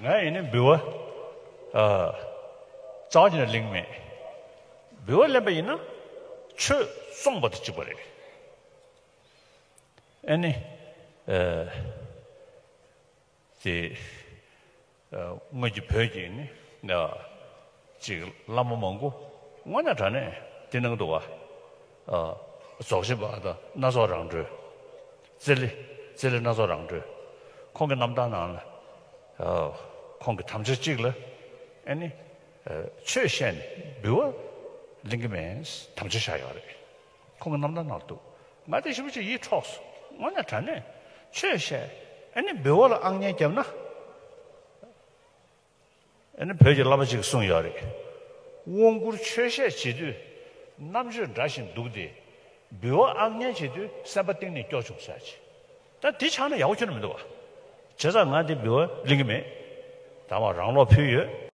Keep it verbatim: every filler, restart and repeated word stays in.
ང་ཡིན་ནི་འབུལ་བ་ཨ་རྩ་བ་ཉིད་ནས་ལེན་གྱི་མེད། འབུལ་བ་ལེན་པ་ཡིན་ན་ཆོས་བཙོང་པ་དང་གཅིག་པ་རེད། ཨ་ནི་ཨ་དེ་ཨ་སྔོན་གྱི་བོད་ཀྱི་ནི་ཨ་ཅིག་བླ་མ་མང་པོ་དངོས་གནས་དྲང་གནས་དེ་གནང་འདུག་བ། ཨ་རྫོགས་ཆེན་པ་དང་སྣ་ཚོགས་རང་གྲོལ། རྩེ་ལེ་རྩེ་ལེ་སྣ་ཚོགས་རང་གྲོལ། ཁོང་གི་རྣམ་ཐར་ནང་ལ་ཨ་ཁོང་གི་དམ་བཅའ་གཅིག་ལ་ཨ་ནི་ཨ་ཆོས་བཤད་ནས་འབུལ་བ་ལེན་གྱི་མེད་དམ་བཅའ་བཞག་ཡོད་རེད། ཁོང་གི་རྣམ་ཐར་ནང་འདུག་ང་དེ་ཞེ་པོ་ཅིག་ཡིད་འཕྲོག་སོང་། དངོས་གནས་དྲང་གནས་ཆོས་བཤད་ཨ་ནི་འབུལ་བ་ལ་ཨང་ཉན་བརྒྱབ་ན། ཨ་ནི་བོད་ཀྱི་བླ་མ་ཅིག་གསུངས་ཡོད་རེད། དབང་བསྐུར་ཆོས་བཤད་བྱེད་དུས་རྣམ་དཔྱོད་འདྲ་ཞིག་འདུག་སྟེ། འབུལ་བ་ཨང་ཉན་བྱེད་དུས་སེམས་པ་གཏིང་ནས་སྐྱོ་བྱུང་ཟེར་ཅིག་ད་འདི་ཆགས་ན་ཡག་པོ་ཁྱོན་ནས་མི་འདུག་བ། བྱས་ཙང་ང་འདི་འབུལ་བ་ལེན་གྱི་མེད། ད་མ་རང་ལོག་ཕུལ་ཡོད།